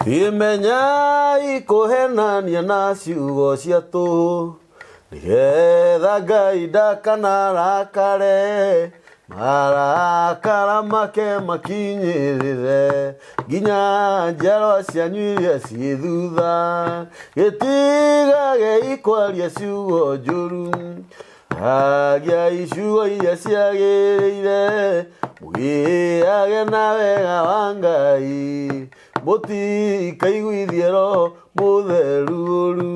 Imenyai kũhenania na ciugo cia tũhũ, nĩgetha Ngai ndakanarakare, marakara make makinyĩrĩre nginya njiarwa cianyu iria ciĩ thutha. Gĩtigagei kwaria ciugo njũru, Agiai ciugo iria ciagĩrĩire, mũgĩage na wega wa Ngai, mũtikaiguithie Roho Mũtheru ũru.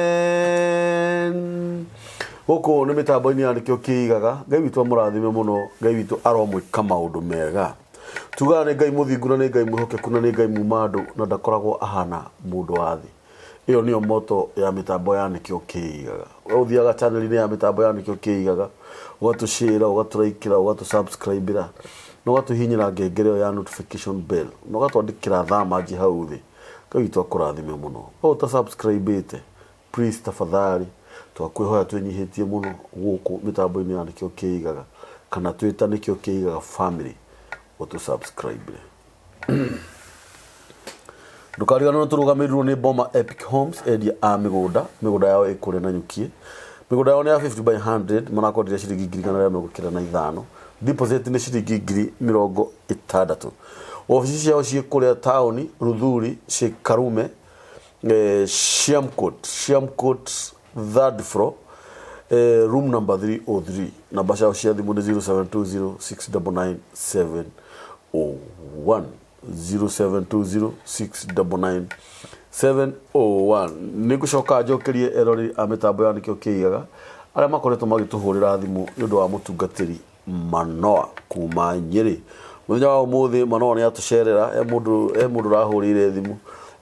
Amen. Gũkũ nĩ mĩtambo-inĩ ya nĩkĩo kĩigaga. Ngai witũ amũrathime mũno. Ngai witũ aromwĩka maũndũ mega. Tugaga nĩ Ngai mũthingu na nĩ Ngai mwĩhokeku na nĩ Ngai muma andũ na ndakoragwo ahana mũndũ wa thĩ. Ĩyo nĩyo motto ya mĩtambo ya Nĩkĩo Kĩigaga. We ũthiaga channel-inĩ ya mĩtambo ya Nĩkĩo Kĩigaga, ũgatũshare, ũgatũraikĩra, ũgatũsubscribĩra, na ũgatũhihinyĩra ngengere ĩyo ya notification bell, na ũgatwandĩkĩra thamanji hau thĩ. Ngai witũ akũrathime mũno. We ũtasubscribĩte, please tafadhali, twakwĩhoya twĩnyihĩtie mũno gũkũ mĩtambo-inĩ ya Nĩkĩo Kĩigaga, kana twĩ ta Nĩkĩo Kĩigaga family, ũtũsubscribĩre. Ndũkariganĩrwo tũrũgamĩrĩirwo nĩ Boma Epic Homes endia a mĩgũnda mĩgũnda yao ĩ kũrĩa Nanyukiĩ mĩgũnda yao nĩ ya 50 by 100 marakwenderia ciringi 195,000 deposit nĩ ciringi 60,000 obici ciao ciĩ kũrĩa taũni Ruthuri ciĩ Karume eh, Shiamcourt Shiamcourt third floor eh, room number 303 namba ciao cia thimũ nĩ 0720 699 701 0720 699 701 nĩ ngũcoka njokerie eroreri a mĩtambo ya nĩkĩo kĩigaga arĩa makoretwo magĩtũhũrĩra thimũ nĩ ũndũ wa mũtungatĩri Manoa kuma Nyĩrĩ mũthenya wa ũmũthĩ Manoa nĩ atũcerera he mũndũ he mũndũ ũrahũrĩire thimũ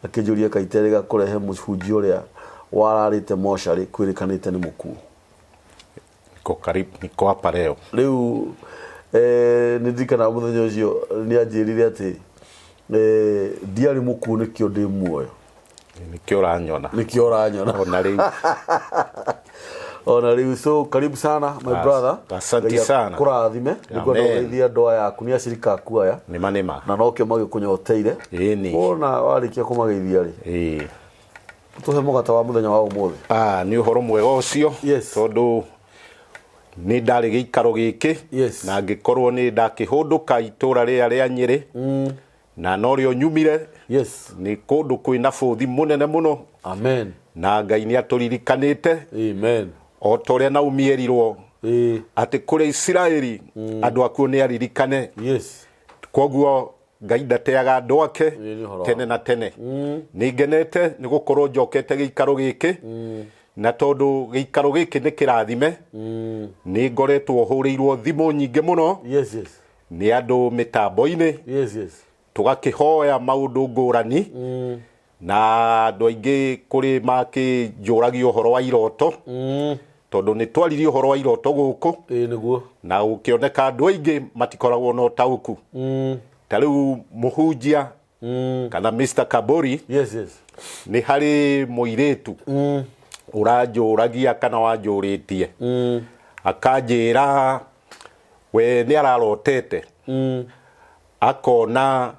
akĩnjũria kaiterĩga kũrehe mũhunjia ũrĩa wararĩte mocarĩ kwĩrĩkanĩte nĩ mũkuũ Niko karibu, niko hapa leo. Rĩu eh, nĩ ndirikanaga mũthenya ũcio nĩ anjĩrire atĩ eh, ndiarĩ mũkuũ nĩkĩo ndĩ muoyo. Nĩkĩo ũranyona. Nĩkĩo ũranyona. Ona rĩu. Ona rĩu so karibu sana my brother. Asante Ngai sana. akũrathime. Nĩngwenda Amen. ũgeithie andũ aya aku nĩ acirika aku aya. Nĩma nĩma. Na nokĩo magĩkũnyoteire. Ĩni. Wona warĩkia kũmageithia rĩ. Ĩĩ. Tũhe mũgate wa mũthenya wa ũmũthĩ. Ah, nĩ ũhoro mwega ũcio. Yes. Tondũ nĩ ndarĩ gĩikaro gĩkĩ Yes. na ngĩkorwo nĩ ndakĩhũndũka itũra rĩrĩa rĩa Nyĩrĩ mm. na norĩo nyumire. Yes. Nĩ kũndũ kwĩna bũthi mũnene mũno. Amen. Na Ngai nĩ atũririkanĩte. Amen. O ta ũrĩa Naomi erirwo Ĩĩ. atĩ kũrĩa Isiraeli mm. andũ akuo nĩ aririkane. Yes. Kwoguo Ngai ndateaga andũ ake Ĩĩ, nĩ ũhoro wa tene na tene nĩ ngenete nĩ gũkorwo njokete gĩikaro gĩkĩ na tondũ gĩikaro gĩkĩ nĩ kĩrathime nĩ ngoretwo hũrĩirwo thimũ nyingĩ mũno Yes, yes. nĩ andũ mĩtambo-inĩ Yes, yes. tũgakĩhoya maũndũ ngũrani na andũ aingĩ kũrĩ makĩnjũragia ũhoro wa iroto tondũ nĩ twaririe ũhoro wa iroto gũkũ Ĩĩ nĩguo. na gũkĩoneka andũ aingĩ matikoragwo na ũtaũku ta rĩu mũhunjia kana Mr. Kabori Yes, yes. nĩ harĩ mũirĩtu ũranjũragia kana wanjũrĩtie akanjĩra we nĩ ararotete akona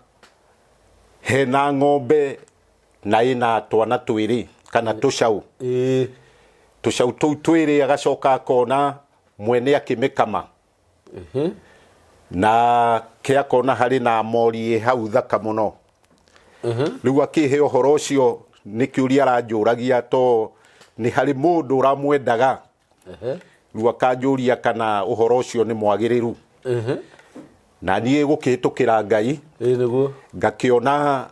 hena ng'ombe na ĩna twana twĩrĩ kana tũcaũ Ĩĩ. tũcaũ tũu twĩrĩ agacoka akona mwene akĩmĩkama na ke akona harĩ na mori ĩ hau thaka mũno rĩu akĩhe ũhoro ũcio nĩ kĩũria aranjũragia to nĩ harĩ mũndũ ũramwendaga Rĩu akanjũria kana ũhoro ũcio nĩ mwagĩrĩru. Na niĩ gũkĩhĩtũkĩra Ngai Ĩĩ nĩguo. ngakĩona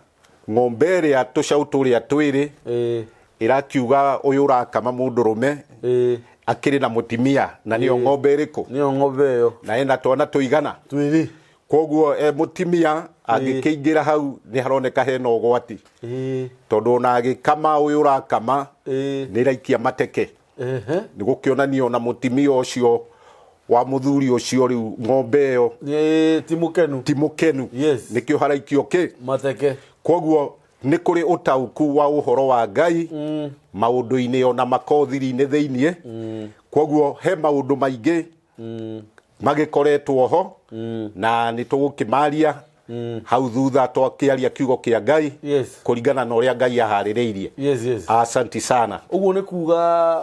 ng'ombe ĩrĩa tũcaũ tũrĩa twĩrĩ Ĩĩ. ĩrakiuga ũyũ ũrakama mũndũrũme Ĩĩ. akĩrĩ na mũtimia na nĩyo ng'ombe ĩrĩkũ Nĩyo ng'ombe ĩyo. na ĩna twana tũigana Twĩrĩ. koguo e mũtimia angĩkĩingĩra hau nĩ haroneka hena ũgwati Ĩĩ. tondũ ona agĩkama ũyũ ũrakama Ĩĩ. nĩ ĩraikia mateke Ehe. nĩ gũkĩonania ona mũtimia ũcio wa mũthuri ũcio rĩu ng'ombe ĩyo Nĩ ti mũkenu. ti mũkenu Yes. nĩkĩo haraikio kĩ Mateke. koguo nĩ kũrĩ ũtaũku wa ũhoro wa ngai maũndũ-inĩ ona makothiri-inĩ thĩiniĩ koguo he maũndũ maingĩ magĩkoretwo ho na nĩ tũgũkĩmaria. Hau thutha twakĩaria kiugo kĩa Ngai kũringana na ũrĩa Ngai aharĩrĩirie. Yes. Asanti sana. Ũguo nĩ kuga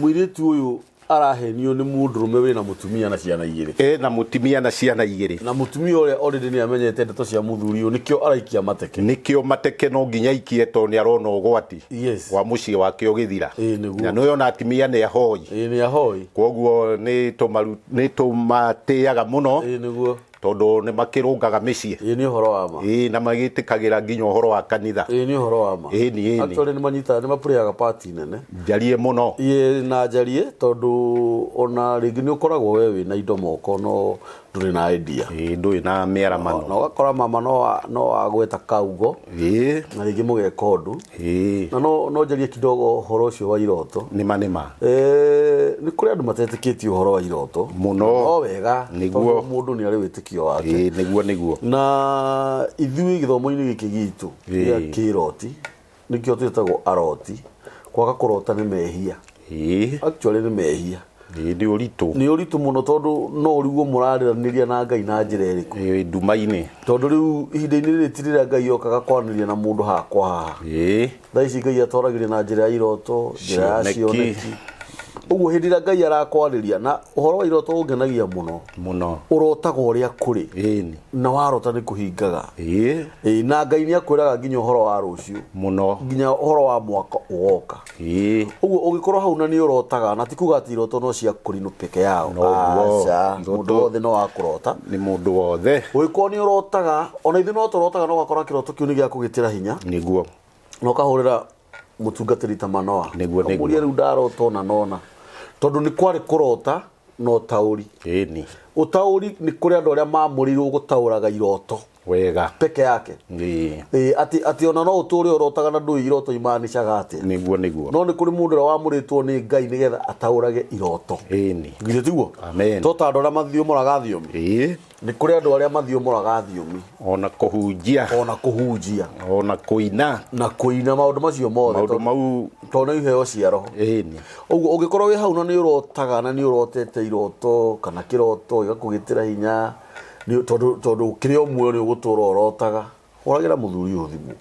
mũirĩtu ũyũ arahenio nĩ mũndũrũme wĩna mũtumia na ciana igĩrĩ. E na mũtumia na ciana igĩrĩ. Na mũtumia ũrĩa already nĩ amenyete ndeto cia mũthuri ũyũ, nĩkĩo araikia mateke. Nĩkĩo mateke no nginya aikie tondũ nĩ arona ũgwati wa mũciĩ wake ũgĩthira. Ĩĩ, nĩguo. Na nĩũĩ ona atumia nĩ ahoi. Ĩĩ, nĩ ahoi. Kwoguo nĩ tũmatĩaga mũno. Ĩĩ, nĩguo. Tondũ nĩ makĩrũngaga mĩciĩ. Ĩĩ, nĩ ũhoro wa ma. Ĩĩ, na magĩtĩkagĩra nginya ũhoro wa kanitha. Ĩĩ, nĩ ũhoro wa ma. Ĩĩ, nĩ, ĩĩ, nĩ. Actually nĩ manyitaga, nĩ mapurayaga part nene. Njarie mũno. Ĩĩ, na njarie tondũ ona rĩngĩ nĩ ũkoragwo we wĩna indo moko no ndũrĩ na idea. Ĩĩ, ndũrĩ na mĩaramano. Na ũgakora mama no agweta kaugo. Ĩĩ. Na rĩngĩ mũgeka ũndũ. Ĩĩ. Na no njarie kidogo ũhoro ũcio wa iroto. Nĩma, nĩma. Nĩ kũrĩ andũ matetĩkĩtie ũhoro wa iroto. Mũno. No wega, Nĩguo. tondũ mũndũ nĩ arĩ wĩtĩkio wake. Ĩĩ, nĩguo, nĩguo. Na ithuĩ gĩthomo-inĩ gĩkĩ gitũ gĩa kĩroti, nĩkĩo twĩtagwo aroti, kwaga kũrota nĩ mehia. Ĩĩ. Actually nĩ mehia. Ĩĩ, nĩ ũritũ. Nĩ ũritũ mũno tondũ no ũrigwo mũraranĩria na Ngai na njĩra ĩrĩkũ. Ĩĩ, nduma-inĩ. Tondũ rĩu ihinda-inĩ rĩrĩ ti rĩrĩa Ngai okaga kwaranĩria na mũndũ haha kwa haha. Ĩĩ. Thaa ici Ngai atwaragĩria na njĩra ya iroto, njĩra ya Cioneki. cioneki. Ũguo hĩndĩ ĩrĩa Ngai arakwarĩria, na ũhoro wa iroto ũngenagia mũno. Mũno. Ũrotaga ũrĩa kũrĩ. Ĩĩ. Na warota nĩ kũhingaga. Ĩĩ. Ĩĩ, na Ngai nĩ akwĩraga nginya ũhoro wa rũciũ. Mũno. Nginya ũhoro wa mwaka ũgoka. Ĩĩ. Ũguo ũngĩkorwo hau na nĩ ũrotaga, na ti kuga atĩ iroto no cia kũrinũ peke yao. No guo. Aca, Iroto mũndũ wothe no akũrota. Nĩ mũndũ wothe. Ũngĩkorwo nĩ ũrotaga, ona ithuĩ no tũrotaga, no ũgakora kĩroto kĩu nĩ gĩa kũgĩtĩra hinya. Nĩguo. Na ũkahũrĩra mũtungatĩri ta Manoa. Nĩguo, nĩguo. Ũkamũria rĩu ndarota ona nona. Tondũ nĩ kwarĩ kũrota na ũtaũri. Ĩni. Ũtaũri nĩ kũrĩ andũ arĩa mamũrĩirwo gũtaũraga iroto. Wega. Peke yake. Ĩĩ. Ĩĩ, atĩ ona no ũtũre ũrotaga na ndũĩ iroto imaanishaga atĩa. Nĩguo, nĩguo. No nĩ kũrĩ mũndũ ũrĩa wamũrĩtwo nĩ Ngai nĩgetha ataũrage iroto. Ĩni. Githĩ tiguo? Amen. To ta andũ arĩa mathiomoraga thiomi. Ĩĩ. Nĩ kũrĩ andũ arĩa mathiomoraga thiomi. Ona kũhunjia. Ona kũhunjia. Ona kũina. Na kũina maũndũ macio mothe. Maũndũ mau. Tondũ nĩ iheo cia roho. Ĩni. Ũguo ũngĩkorwo wĩ hau na nĩ ũrotaga na nĩ ũrotete iroto kana kĩroto gĩgakũgĩtĩra hinya, tondũ kĩrĩa muoyo nĩ ũgũtũra ũrotaga, hũragĩra mũthuri ũyũ thimũ.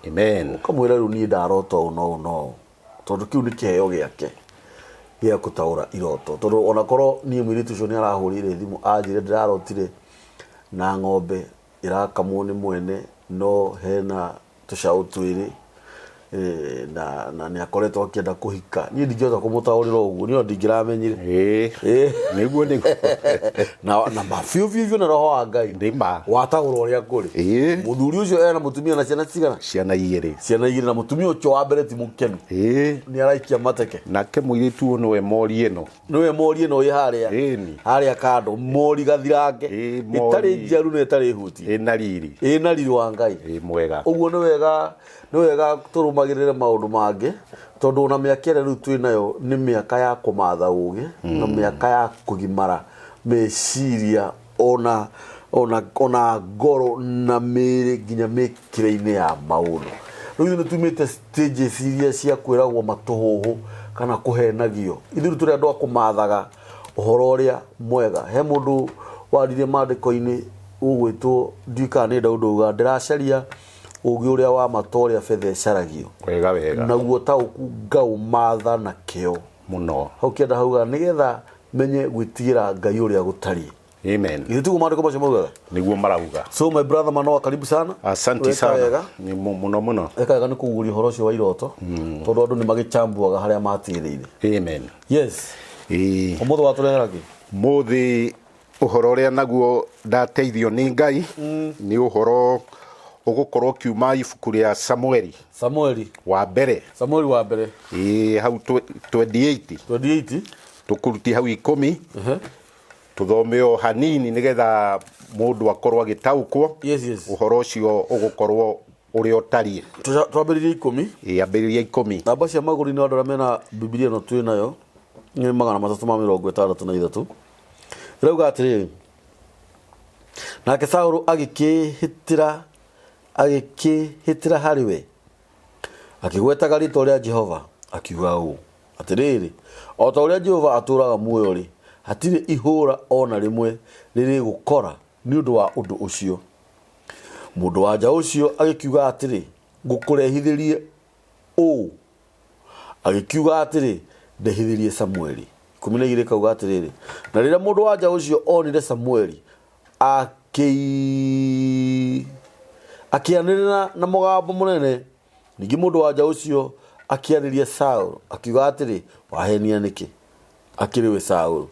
Amen. Ũkamwĩra rĩu niĩ ndarota ũũ na ũũ na ũũ. Tondũ kĩu nĩ kĩheo gĩake gĩa gũtaũra iroto. Tondũ onakorwo niĩ mũirĩtu ũcio nĩ arahũrĩire thimũ anjĩre ndĩrarotire na ng'ombe ĩrakamwo nĩ mwene no hena tũcaũ twĩrĩ, na nĩ akoretwo akĩenda kũhika. Niĩ ndingĩhota kũmũtaũrĩra ũguo, niĩ ona ndingĩramenyire. Ĩĩ. Ĩĩ. Nĩguo, nĩguo. Na ma biũ biũ biũ na roho wa Ngai. Nĩ ma. Wataũra ũrĩa kũrĩ. Ĩĩ. Mũthuri ũcio ena mũtumia na ciana cigana? Ciana igĩrĩ. Ciana igĩrĩ, na mũtumia ũcio wa mbere ti mũkenu. Ĩĩ. Nĩ araikia mateke. Nake mũirĩtu ũyũ nĩwe mori ĩno. Nĩwe mori ĩno ĩ harĩa. Ĩni. Harĩa kando, mori gathirange. Ĩĩ, mori. Ĩtarĩ njaru na ĩtarĩ huti. Ĩna riri. Ĩna riri wa Ngai. Ĩĩ, mwega. Ũguo nĩ wega, nĩ wega tũrũmagĩrĩre maũndũ mangĩ, tondũ ona mĩaka ĩrĩa rĩu twĩ nayo nĩ mĩaka ya kũmatha ũgĩ, na mĩaka ya kũgimara meciria ona ngoro na mĩĩrĩ nginya mĩkĩre-inĩ ya maũndũ. Rĩu ithuĩ nĩ tumĩte stages iria cia kwĩragwo matũhũhũ kana kũhenagio. Ithuĩ rĩu tũrĩ andũ a kũmathaga ũhoro ũrĩa mwega. He mũndũ waririe maandĩko-inĩ ũgwĩtwo, ndiũĩ kana nĩ Daudi auga, ndĩracaria ũgĩ ũrĩa wa ma ta ũrĩa betha ĩcaragio. Wega, wega. Naguo taũku ngaũmatha na kĩo. Mũno. Hau kĩanda hauga nĩgetha menye gwĩtigĩra Ngai ũrĩa gũtariĩ. Amen. Githĩ tiguo maandĩko macio maugaga? Nĩguo marauga. So my brother Manoa, karibu sana. Asante Weka sana. wega. Ni mũno mũno. Weka wega nĩ kũguũria ũhoro ũcio wa iroto. Tondũ andũ nĩ magĩchambuaga harĩa matĩrĩire. Amen. Yes. Ĩĩ. Ũmũthĩ watũrehera kĩ? Mũthĩ ũhoro ũrĩa naguo ndateithio nĩ Ngai nĩ ũhoro ũgũkorwo ũkiuma ibuku rĩa Samueli. Samueli. Wa mbere. Samueli wa mbere. Ĩĩ, hau 28. 28. Tũkũruti hau 10. Tũthome o hanini nĩgetha mũndũ akorwo agĩtaũkwo. Yes, yes. Ũhoro ũcio ũgũkorwo ũrĩa ũtariĩ. Twambĩrĩrie 10. Ĩĩ, ambĩrĩria 10. Namba cia magũrũ-inĩ andũ arĩa mena Bibilia ĩno twĩ nayo nĩ magana matatũ ma mĩrongo ĩtandatũ na ithatũ. Ĩrauga atĩrĩrĩ, nake Saũlũ agĩkĩhĩtĩra harĩ we, akĩgwetaga rĩĩtwa rĩa Jehova, akiuga ũũ, atĩrĩrĩ, o ta ũrĩa Jehova atũũraga muoyo-rĩ, hatirĩ ihũũra o na rĩmwe rĩrĩgũkora nĩ ũndũ wa ũndũ ũcio. Mũndũ-wa-nja ũcio agĩkiuga atĩrĩ, Ngũkũrehithĩrie ũũ? Agĩkiuga atĩrĩ, Ndehithĩrie Samueli. 12 ĩkauga atĩrĩrĩ, Na rĩrĩa mũndũ-wa-nja ũcio onire Samueli, akĩ akĩanĩrĩra na mũgambo mũnene. Ningĩ mũndũ-wa-nja ũcio akĩarĩria Saũlũ, akiuga atĩrĩ, Wahenia nĩkĩ? Akĩrĩ we Saũlũ.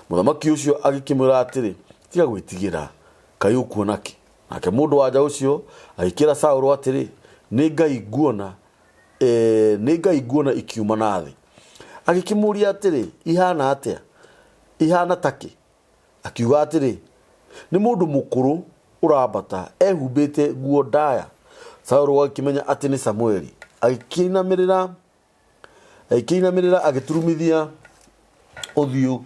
Mũthamaki ũcio agĩkĩmwĩra atĩrĩ, Tiga gwĩtigĩra, kaĩ ũkuona kĩ? Nake mũndũ-wa-nja ũcio agĩkĩĩra Saũlũ atĩrĩ, Nĩ ngai nguona, ĩĩ, nĩ ngai nguona ikiuma na thĩ. Agĩkĩmũũria atĩrĩ, Ihaana atĩa? Ihaana ta kĩ? Akiuga atĩrĩ, Nĩ mũndũ mũkũrũ ũrambata ehumbĩte nguo ndaya. Saũlũ agĩkĩmenya atĩ nĩ Samueli, agĩkĩinamĩrĩra agĩkĩinamĩrĩra agĩturumithia ũthiũ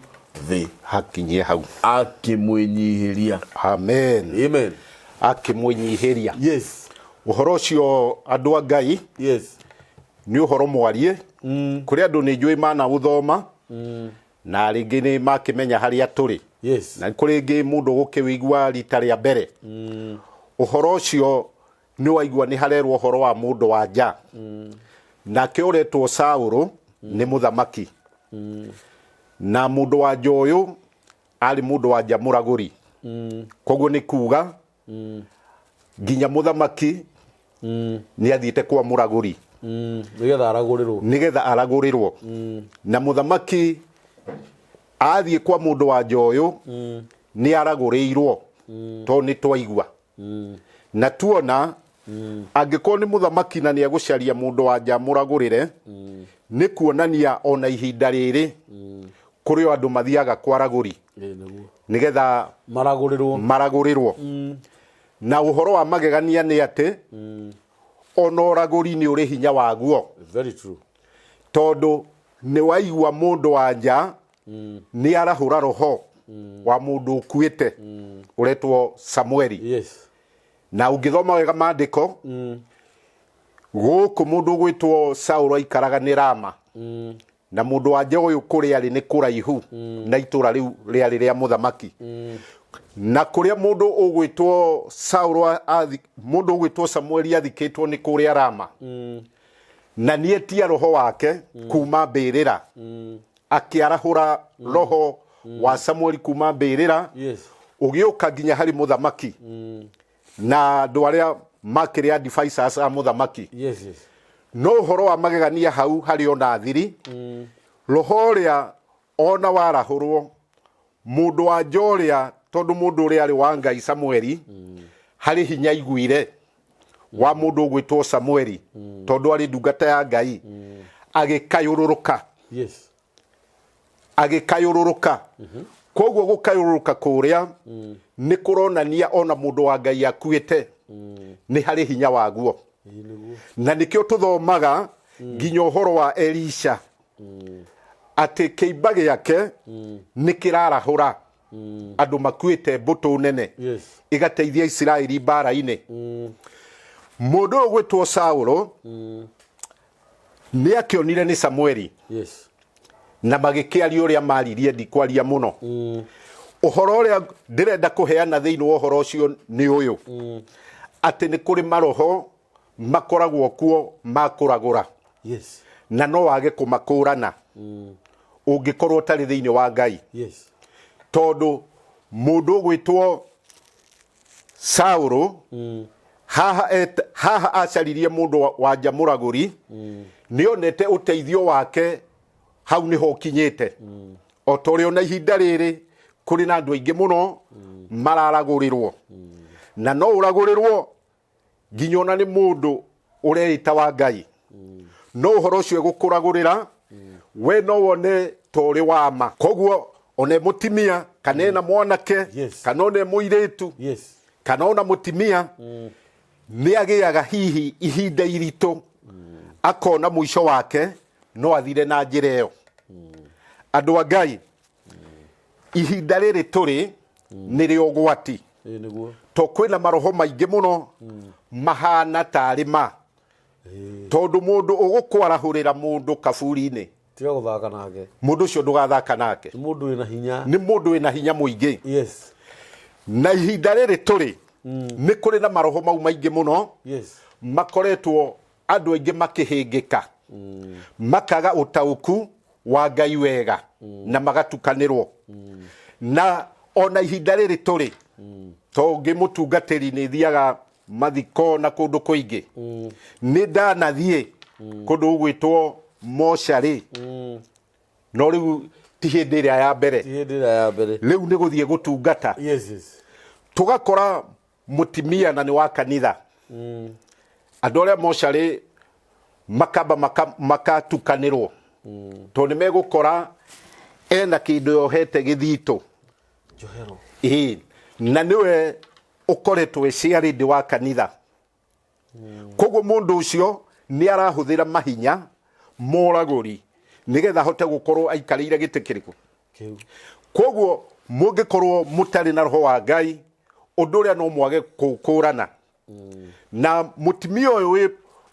thĩ Hakinyie hau. Akĩmwĩnyihĩria. Amen. Amen. Akĩmwĩnyihĩria. Yes. Ũhoro ũcio, andũ a Ngai, nĩ ũhoro mwarie. Kũrĩ andũ nĩ njũĩ manaũthoma na rĩngĩ nĩ makĩmenya harĩa tũrĩ, na kũrĩ rĩngĩ mũndũ gũkĩwĩigua rita rĩa mbere. Ũhoro ũcio nĩ waigua nĩ harerwo ũhoro wa mũndũ wa nja, nake ũretwo Saũlũ nĩ mũthamaki, na mũndũ wa nja ũyũ arĩ mũndũ wa nja mũragũri. Koguo nĩ kuga nginya mũthamaki nĩ athiĩte kwa mũragũri Nĩgetha aragũrĩrwo. Nĩgetha aragũrĩrwo. Na mũthamaki athiĩ kwa mũndũ wa nja ũyũ nĩ aragũrĩirwo, tondũ nĩ twaigua na tuona angĩkorwo nĩ mũthamaki na nĩ egũcaria mũndũ wa nja mũragũrĩre, nĩ kuonania ona ihinda rĩrĩ kũrĩ o andũ mathiaga kwa aragũri Ĩĩ, nĩguo. Nĩgetha maragũrĩrwo. Maragũrĩrwo. Na ũhoro wa magegania nĩ atĩ ona ũragũri nĩ ũrĩ hinya waguo. Very true. Tondũ nĩ waigua mũndũ wa nja nĩ arahũra roho wa mũndũ ũkuĩte ũretwo Samueli. Na ũngĩthoma wega maandĩko, gũkũ mũndũ ũgwĩtwo Saũlũ aikaraga nĩ Rama, na mũndũ wa nja ũyũ kũrĩa arĩ nĩ kũraihu na itũra rĩu rĩarĩ rĩa mũthamaki. Na kũrĩa mũndũ ũgwĩtwo Saũlũ mũndũ ũgwĩtwo Samueli athikĩtwo nĩ kũrĩa Rama, na nĩetia roho wake kuma mbĩrĩra, akĩarahũra roho wa Samueli kuma mbĩrĩra, ũgĩũka nginya harĩ mũthamaki na andũ arĩa makĩrĩ advisors a mũthamaki. No ũhoro wa magegania hau harĩ ona thiri, roho ũrĩa ona warahũrwo mũndũ wa nja ũrĩa, tondũ mũndũ ũrĩa arĩ wa Ngai Samueli, harĩ hinya aiguire wa mũndũ ũgwĩtwo Samueli, tondũ arĩ ndungata ya Ngai, agĩkayũrũrũka. Agĩkayũrũrũka. Koguo gũkayũrũrũka kũrĩa nĩ kũronania ona mũndũ wa Ngai akuĩte nĩ harĩ hinya waguo. Ĩĩ, nĩguo. Na nĩkĩo tũthomaga nginya ũhoro wa Elisha atĩ kĩimba gĩake nĩ kĩrarahũra andũ makuĩte, mbũtũ nene ĩgateithia Isiraeli mbara-inĩ. Mũndũ ũyũ gwĩtwo Saũlũ nĩ akĩonire nĩ Samueli na magĩkĩaria ũrĩa maririe. Ndikwaria mũno. Ũhoro ũrĩa ndĩrenda kũheana thĩinĩ wa ũhoro ũcio nĩ ũyũ, atĩ nĩ kũrĩ maroho makoragwo kuo ma kũragũra, na no wage kũmakũrana ũngĩkorwo ũtarĩ thĩinĩ wa Ngai, tondũ mũndũ ũgwĩtwo Saũlũ haha haha acaririe mũndũ wa nja mũragũri, nĩ onete ũteithio wake hau nĩho ũkinyĩte, o ta ũrĩa ona ihinda rĩrĩ kũrĩ na andũ aingĩ mũno mararagũrĩrwo. Na no ũragũrĩrwo nginya ona nĩ mũndũ ũreĩta wa Ngai, no ũhoro ũcio egũkũragũrĩra we no wone ta ũrĩ wa ma. Koguo ona e mũtimia kana ena mwanake, kana ona e mũirĩtu, kana ona mũtimia, nĩ agĩaga hihi ihinda iritũ, akona mũico wake no athire na njĩra ĩyo. Andũ a Ngai, ihinda rĩrĩ tũrĩ nĩ rĩa ũgwati, Ĩĩ, nĩguo. To kwĩna maroho maingĩ mũno mahana tarĩ ma, tondũ mũndũ ũgũkwarahũrĩra mũndũ kaburi-inĩ, tiga gũthaka nake. Mũndũ ũcio ndũgathaka nake. Nĩ mũndũ wĩna hinya. Nĩ mũndũ wĩna hinya mũingĩ. Na ihinda rĩrĩ tũrĩ nĩ kũrĩ na maroho mau maingĩ mũno. Makoretwo andũ aingĩ makĩhĩngĩka, makaga ũtaũku wa Ngai wega na magatukanĩrwo. Na ona ihinda rĩrĩ tũrĩ, to ngĩ mũtungatĩri nĩ thiaga mathiko na kũndũ kũingĩ, nĩ ndanathiĩ kũndũ gũgwĩtwo mocarĩ, no rĩu ti hĩndĩ ĩrĩa ya mbere. Ti hĩndĩ ĩrĩa ya mbere. Rĩu nĩ gũthiĩ gũtungata. Tũgakora mũtimia na nĩ wa kanitha, andũ arĩa mocarĩ makamba makatukanĩrwo, tondũ nĩ megũkora ena kĩndũ yohete gĩthitũ. Njohero. Ĩĩ, na nĩwe ũkoretwo e chairlady wa kanitha. Koguo mũndũ ũcio nĩ arahũthĩra mahinya moragũri nĩgetha ahote gũkorwo aikarĩire gĩtĩ kĩrĩkũ? Kĩu. Koguo mũngĩkorwo mũtarĩ na roho wa Ngai, ũndũ ũrĩa no mwage kũũkũrana. Na mũtimia ũyũ wĩ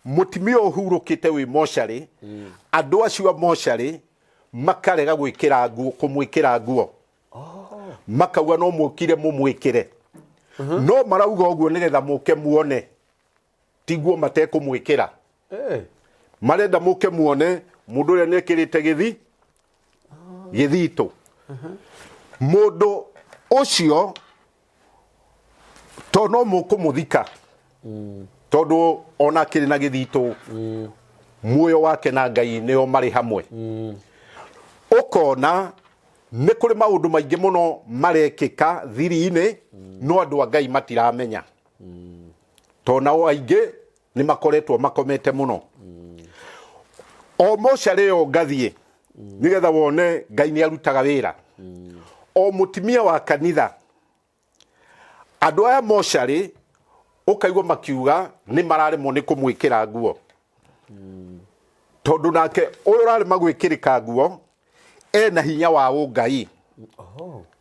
mũtimia ũyũ ũhurũkĩte wĩ mocarĩ, andũ acio a mocarĩ makarega gwĩkĩra nguo, kũmwĩkĩra nguo, makauga no mũkire mũmwĩkĩre. No marauga ũguo nĩgetha mũke muone, ti nguo matekũmwĩkĩra. Marenda mũke muone mũndũ ũrĩa nĩekĩrĩte gĩthitũ. Mũndũ ũcio to no mũkũmũthika, tondũ ona akĩrĩ na gĩthitũ, muoyo wake na Ngai nĩo marĩ hamwe. Ũkona nĩ kũrĩ maũndũ maingĩ mũno marekĩka thiri-inĩ, no andũ a Ngai matiramenya, tondũ nao aingĩ nĩ makoretwo makomete mũno. O mocarĩ ĩyo ngathiĩ nĩgetha wone Ngai nĩ arutaga wĩra. O mũtimia wa kanitha, andũ aya mocarĩ ũkaigua makiuga nĩ mararemwo nĩ kũmwĩkĩra nguo, tondũ nake ũyũ ũrarema gwĩkĩrĩka nguo ena hinya wa ũngai,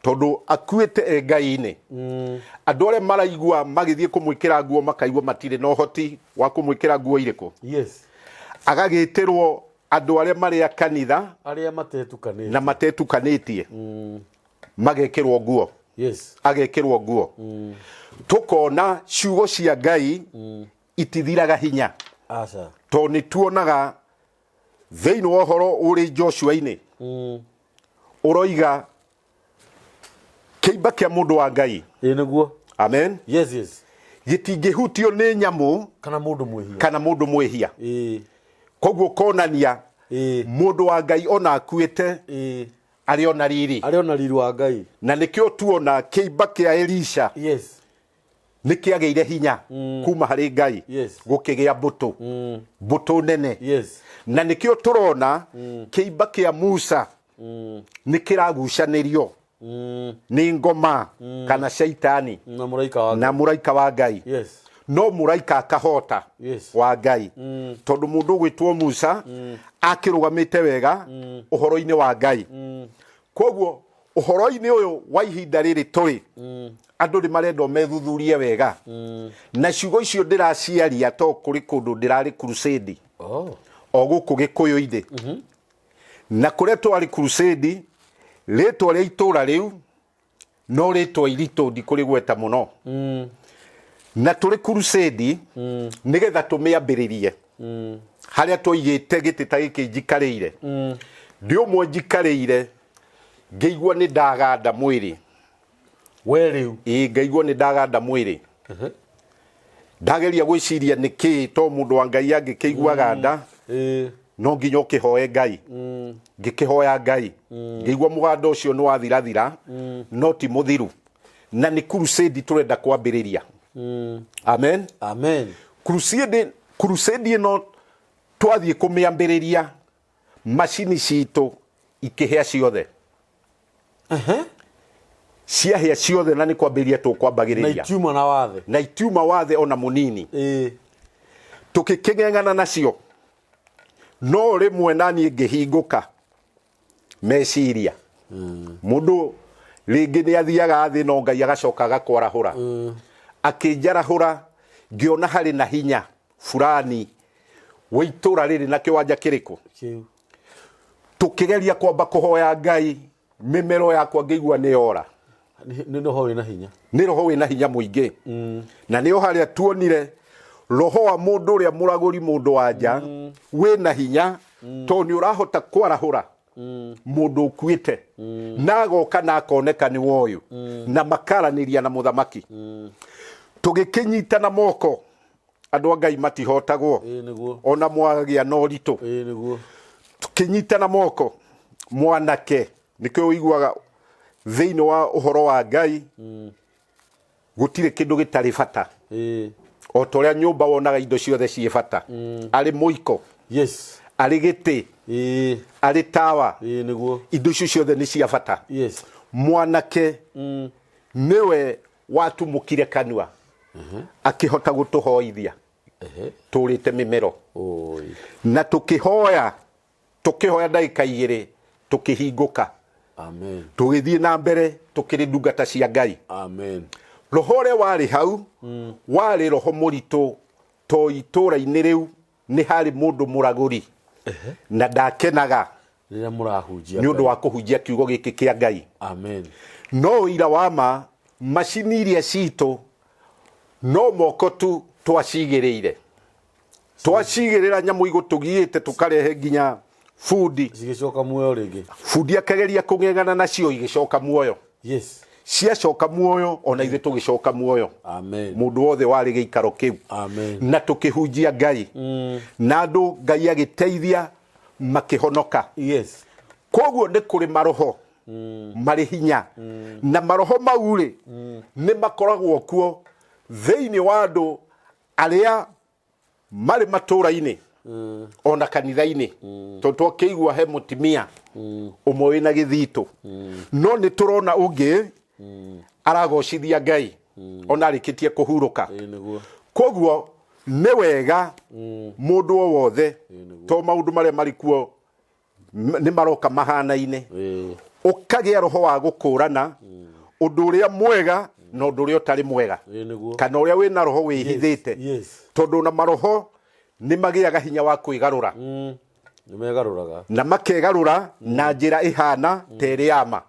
tondũ akuĩte e Ngai-inĩ. Andũ arĩa maraigua magĩthiĩ kũmwĩkĩra nguo makaigua matirĩ na ũhoti wa kũmwĩkĩra nguo irĩkũ. Agagĩtĩrwo andũ arĩa marĩ a kanitha arĩa matetukanĩtie na matetukanĩtie magekĩrwo nguo. Agekĩrwo nguo. Tũkona ciugo cia Ngai itithiraga hinya. Aca. Tondũ nĩ tuonaga thĩinĩ wa ũhoro ũrĩ Joshua-inĩ, ũroiga kĩimba kĩa mũndũ wa Ngai. Ĩĩ nĩguo. Amen. Yes. Gĩtingĩhutio nĩ nyamũ kana mũndũ mwĩhia. Kana mũndũ mwĩhia. Koguo konania mũndũ wa Ngai ona akuĩte arĩ ona riri. Arĩ ona riri wa Ngai. Na nĩkĩo tuona kĩimba kĩa Elisha nĩ kĩagĩire hinya kuma harĩ Ngai. Gũkĩgĩa mbũtũ, mbũtũ nene. Na nĩkĩo tũrona kĩimba kĩa Musa nĩ kĩragucanĩrio nĩ ngoma kana shaitani na mũraika wa na mũraika wa Ngai. No mũraika akahota wa Ngai, tondũ mũndũ ũgwĩtwo Musa akĩrũgamĩte wega ũhoro-inĩ wa Ngai. Koguo ũhoro-inĩ ũyũ wa ihinda rĩrĩ tũrĩ, andũ nĩ marendwo methuthurie wega. Na ciugo icio ndĩraciaria to kũrĩ kũndũ ndĩrarĩ crusade o gũkũ Gĩkũyũ-inĩ. Na kũrĩa twarĩ crusade, rĩtwa rĩa itũra rĩu no rĩtwa iritũ ndikũrĩgweta mũno. Na tũrĩ crusade nĩgetha tũmĩambĩrĩrie, harĩa twaigĩte gĩtĩ ta gĩkĩ njikarĩire, ndĩ ũmwe njikarĩire ngĩigua nĩ ndaganda mwĩrĩ. We rĩu? Ĩĩ, ngaigua nĩ ndaganda mwĩrĩ. Ndageria gwĩciria nĩ kĩĩ, to mũndũ wa Ngai angĩkĩigua ganda, no nginya ũkĩhoe Ngai. Ngĩkĩhoya Ngai, ngĩigua mũganda ũcio nĩ wathirathira, no ti mũthiru, na nĩ crusade tũrenda kwambĩrĩria. Amen. Amen. Crusade ĩno twathiĩ kũmĩambĩrĩria, macini citũ ikĩhĩa ciothe. Ciahĩa ciothe, na nĩ kwambĩrĩria na tũkwambagĩrĩria. Itiuma na wathe. Na itiuma wathe ona mũnini. Tũkĩkĩng'eng'ana nacio, no rĩmwe naniĩ ngĩhingũka meciria. Mũndũ rĩngĩ nĩ athiaga thĩ, no Ngai agacoka agakwarahũra. Akĩnjarahũra, ngĩona harĩ na hinya fulani wa itũra rĩrĩ na kĩwanja kĩrĩkũ. Kĩu. Tũkĩgeria kwamba kũhoya Ngai, mĩmero yakwa ngĩigua nĩ yora. Nĩ roho wĩna hinya. Nĩ roho wĩna hinya mũingĩ. Na nĩo harĩa tuonire roho wa mũndũ ũrĩa mũragũri mũndũ wa nja wĩna hinya, tondũ nĩ ũrahota kwarahũra mũndũ ũkuĩte na agoka na akoneka nĩ woyũ na makaranĩria na mũthamaki. Tũgĩkĩnyitana moko, andũ a Ngai matihotagwo. Ĩĩ nĩguo. Ona mwagĩa na ũritũ. Ĩĩ nĩguo. Tũkĩnyitana moko mwanake, nĩkĩo ũiguaga thĩinĩ wa ũhoro wa Ngai gũtirĩ kĩndũ gĩtarĩ bata. Ĩĩ. O ta ũrĩa nyũmba wonaga indo ciothe ciĩ bata, arĩ mũiko, Yes. arĩ gĩtĩ, Ĩĩ. arĩ tawa, Ĩĩ nĩguo. indo icio ciothe nĩ cia bata. Yes. Mwanake nĩwe watumũkire kanua akĩhota gũtũhoithia tũrĩte mĩmero. Oi. Na tũkĩhoya, tũkĩhoya ndagĩka igĩrĩ tũkĩhingũka. Amen. Tũgĩthiĩ na mbere tũkĩrĩ ndungata cia Ngai. Amen. Roho ũrĩa warĩ hau warĩ roho mũritũ, to itũũra-inĩ rĩu nĩ harĩ mũndũ mũragũri na ndakenaga rĩrĩa mũrahunjia nĩ ũndũ wa kũhunjia kiugo gĩkĩ kĩa Ngai. Amen. No ũira wa ma, macini iria citũ no moko tu twacigĩrĩire, twacigĩrĩra nyamũ igũtũgiĩte tũkarehe nginya bundi. Cigĩcoka muoyo rĩngĩ. Bundi akageria kũng'eng'ana nacio, igĩcoka muoyo. Yes. Ciacoka muoyo, ona ithuĩ tũgĩcoka muoyo. Amen. Mũndũ wothe warĩ gĩikaro kĩu. Amen. Na tũkĩhunjia Ngai na andũ, Ngai agĩteithia makĩhonoka. Yes. Koguo nĩ kũrĩ maroho marĩ hinya, na maroho mau rĩ, nĩ makoragwo kuo thĩinĩ wa andũ arĩa marĩ matũũra-inĩ ona kanitha-inĩ, tondũ twakĩigua he mũtimia ũmwe wĩna gĩthitũ, no nĩ tũrona ũngĩ aragocithia Ngai ona arĩkĩtie kũhurũka. Ĩĩ nĩguo. Koguo nĩ wega mũndũ o wothe, to maũndũ marĩa marĩ kuo nĩ maroka mahanaine, Ĩĩ. ũkagĩa roho wa gũkũrana ũndũ ũrĩa mwega na ũndũ ũrĩa ũtarĩ mwega, Ĩĩ nĩguo. kana ũrĩa wĩna roho wĩhithĩte. Tondũ na maroho nĩ magĩaga hinya wa kwĩgarũra. Nĩ megarũraga. Na makegarũra na njĩra ĩhana ta ĩrĩ ya ma.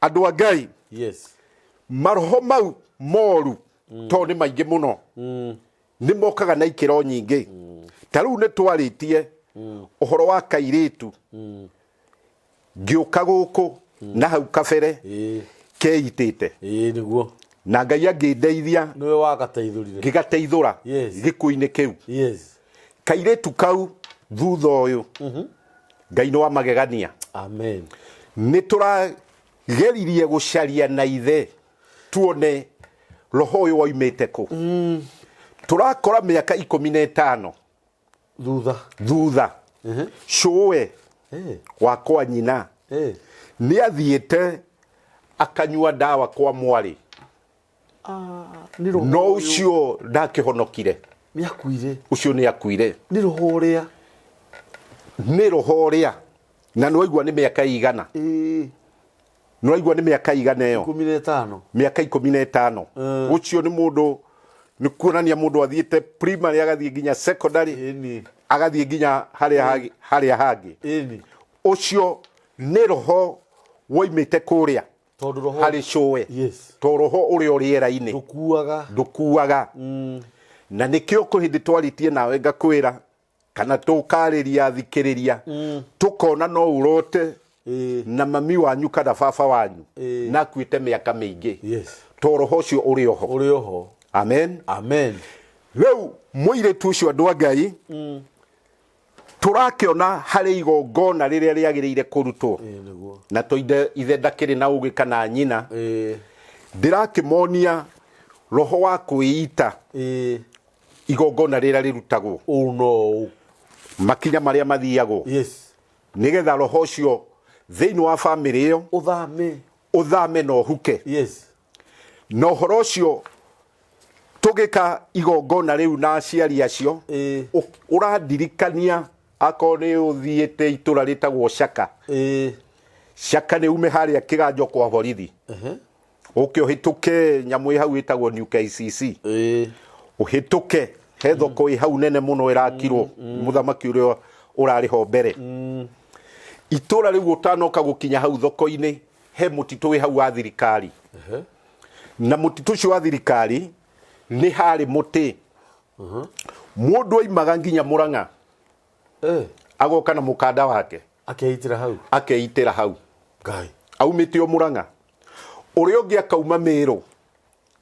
Andũ a Ngai, Yes. maroho mau moru tondũ nĩ maingĩ mũno, nĩ mokaga na ikĩro nyingĩ. Ta rĩu nĩ twarĩtie ũhoro wa kairĩtu ngĩũka gũkũ na hau kabere Ĩĩ. keitĩte. Ĩĩ nĩguo. Na Ngai angĩndeithia, Nĩwe wagateithũrire. Ngĩgateithũra Yes. gĩkuũ-inĩ kĩu. Yes. Kairĩtu kau thutha ũyũ Ngai nĩ wa magegania. Amen. Nĩ tũrageririe gũcaria na ithe tuone roho ũyũ woimĩte kũ. Tũrakora mĩaka 15 thutha, thutha cũwe wa kwa nyina nĩ athiĩte akanyua ndawa kwa mwarĩ. Nĩ roho no ũyũ. Ũcio ndakĩhonokire. Nĩ akuire. Ũcio nĩ akuire. Nĩ roho ũrĩa. Nĩ roho ũrĩa, na nĩ waigua nĩ mĩaka igana, nĩ waigua nĩ mĩaka igana ĩyo? 15. Mĩaka 15. Ũcio nĩ mũndũ, nĩ kuonania mũndũ athiĩte primary, agathiĩ nginya secondary, agathiĩ nginya harĩa harĩa hangĩ. Ũcio nĩ roho woimĩte kũrĩa tondũ roho harĩ cũwe. Yes. To roho ũrĩa ũrĩ rĩera-inĩ ndũkuaga. Ndũkuaga. Na nĩkĩo kwĩ hĩndĩ twarĩtie nawe ngakwĩra kana tũkarĩria thikĩrĩria, tũkona no ũrote na mami wanyu kana baba wanyu na akuĩte mĩaka mĩingĩ, to roho ũcio ũrĩ oho. Ũrĩ oho. Amen. Amen. Rĩu mũirĩtu ũcio, andũ a Ngai, tũrakĩona harĩ igongona rĩrĩa rĩagĩrĩire kũrutwo. Ĩĩ nĩguo. Na to ithe ndakĩrĩ na ũgĩ kana nyina, ndĩrakĩmonia roho wa kwĩita, igongona rĩrĩa rĩrutagwo, ũũ no ũũ, makinya marĩa mathiagwo nĩgetha roho ũcio thĩinĩ wa bamĩrĩ ĩyo ũthame. Ũthame na ũhuke. Na ũhoro ũcio tũgĩka igongona rĩu na aciari acio, ũrandirikania akorwo nĩ ũthiĩte itũra rĩtagwo Caka. Caka nĩ ume harĩa kĩganjo kwa borithi, ũke ũhĩtũke nyamũ ĩ hau ĩtagwo New KCC, ũhĩtũke he thoko ĩ hau nene mũno ĩrakirwo mũthamaki ũrĩa ũrarĩ ho mbere. Itũra rĩu ũtanoka gũkinya hau thoko-inĩ, He mũtitũ wĩ hau wa thirikari, na mũtitũ ũcio wa thirikari nĩ harĩ mũtĩ mũndũ aimaga nginya Mũrang'a, agoka na mũkanda wake, akeitĩra hau, akeitĩra hau. Ngai. Aumĩte o Mũrang'a, ũrĩa ũngĩ akauma Mĩrũ,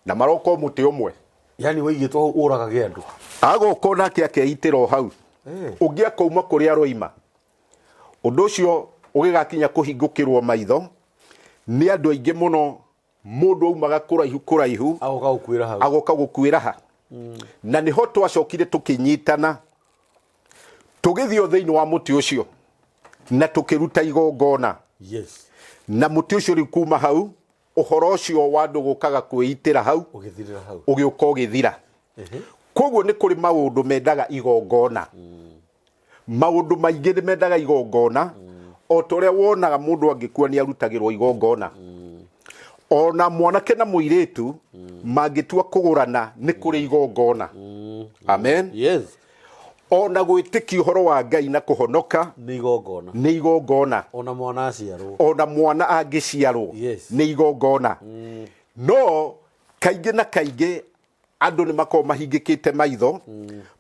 na maroka o mũtĩ ũmwe. Yani waigĩtwo hau ũragage andũ. Agoka onake akeitĩra o hau. Ũngĩ akauma kũrĩa aroima. Ũndũ ũcio ũgĩgakinya kũhingũkĩrwo maitho nĩ andũ aingĩ mũno. Mũndũ aumaga kũraihu kũraihu, agoka gũkuĩra hau, agoka gũkuĩra ha. Na nĩho twacokire tũkĩnyitana, tũgĩthiĩ o thĩinĩ wa mũtĩ ũcio na tũkĩruta igongona. Na mũtĩ ũcio rĩu kuma hau, ũhoro ũcio wa andũ gũkaga kwĩitĩra hau ũgĩthirĩra hau, ũgĩũka ũgĩthira. Koguo nĩ kũrĩ maũndũ mendaga igongona. Maũndũ maingĩ nĩ mendaga igongona. O ta ũrĩa wonaga mũndũ angĩkua nĩ arutagĩrwo igongona, ona mwanake na mũirĩtu mangĩtua kũgũrana nĩ kũrĩ igongona. Amen. Ona gwĩtĩkia ũhoro wa Ngai na kũhonoka nĩ igongona. Nĩ igongona. Ona mwana aciarwo. Ona mwana angĩciarwo nĩ igongona. No kaingĩ na kaingĩ andũ nĩ makoragwo mahingĩkĩte maitho,